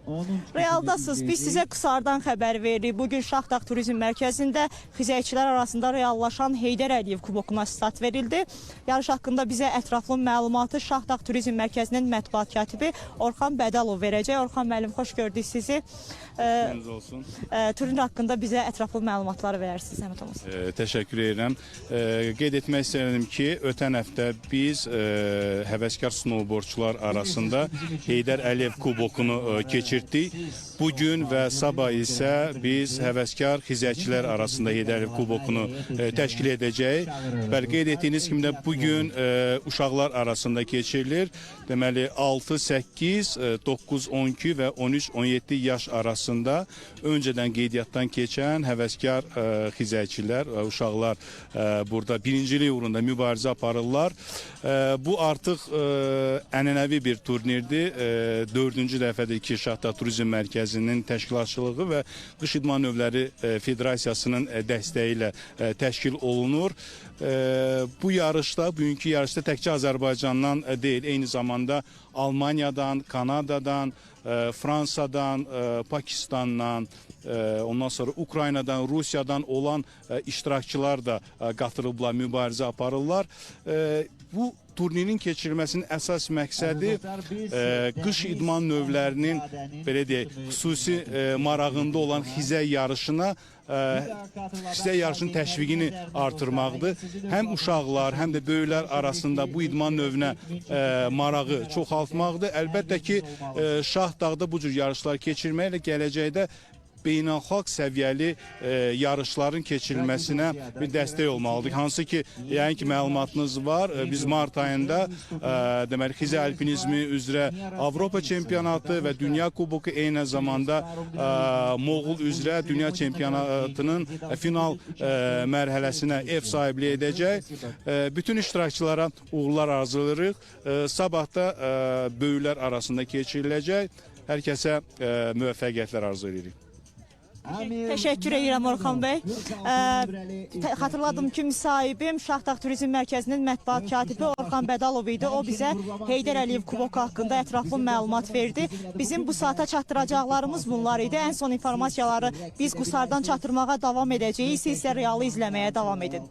Realdasınız. Biz sizə Qusardan xəbər veririk. Bugün Şahdağ Turizm Mərkəzində xizəkçilər arasında reallaşan Heydər Əliyev kubokuna start verildi. Yarış haqqında bizə ətraflı məlumatı Şahdağ Turizm Mərkəzinin mətbuat katibi Orxan Bədalov verəcək. Orxan müəllim, xoş gördük sizi. Gününüz olsun. Turnir haqqında bizə ətraflı məlumatları verərsiniz, zəhmət olmasa. Təşəkkür edirəm. Qeyd etmək istəyirəm ki, ötən həftə biz həvəskar snowboardçular arasında Heydər Əliyev kubokunu keçirtdik. Bu gün və sabah isə biz həvəskar xizəkçilər arasında Heydər Əliyev kubokunu təşkil edəcəyik. Bəli, qeyd etdiyiniz kimi də bu gün uşaqlar arasında keçirilir. Deməli 6, 8, 9, 12 və 13, 17 yaş arasında öncədən qeydiyyatdan keçən həvəskar xizəkçilər, uşaqlar burada birincilik uğrunda mübarizə aparırlar. Bu artıq ənənəvi bir turnirdir. Dördüncü dəfədir ki, Şahdağ Turizm Mərkəzinin təşkilatçılığı və Qış İdman Növləri Federasiyasının dəstəyi ilə təşkil olunur. Bu yarışda, bugünkü yarışda təkcə Azərbaycandan deyil, eyni zamanda Almaniyadan, Kanadadan, Fransadan, Pakistandan, ondan sonra Ukraynadan, Rusiyadan olan iştirakçılar da qatılıblar, mübarizə aparırlar. Bu turnirin keçirilməsinin əsas məqsədi qış idman növlərinin, belə deyək, xüsusi marağında olan xizək yarışına xizək yarışının təşviqini artırmaqdır. Həm uşaqlar, həm də böyüklər arasında bu idman növünə marağı çoxaltmaqdır. Əlbəttə ki, Şahdağda bu cür yarışlar keçirməklə gələcəkdə beynəlxalq səviyyəli yarışların keçirilməsinə bir dəstək olmalıdır. Hansı ki, yəqin ki, məlumatınız var. Biz mart ayında deməli xizək alpinizmi üzrə Avropa çempionatı və Dünya Kuboku, eyni zamanda Moğol üzrə Dünya çempionatının final mərhələsinə ev sahibliyi edəcək. Bütün iştirakçılara uğurlar arzulayırıq. Sabah da böyüklər arasında keçiriləcək. Hər kəsə müvəffəqiyyətlər arzu edirik. Təşəkkür edirəm, Orxan bəy. Xatırladım ki, müsahibim Şahdağ Turizm Mərkəzinin mətbuat katibi Orxan Bədalov idi. O bizə Heydər Əliyev kuboku haqqında ətraflı məlumat verdi. Bizim bu saata çatdıracaqlarımız bunlar idi. Ən son informasiyaları biz Qusardan çatdırmağa davam edəcəyik. Siz isə Realı izləməyə davam edin.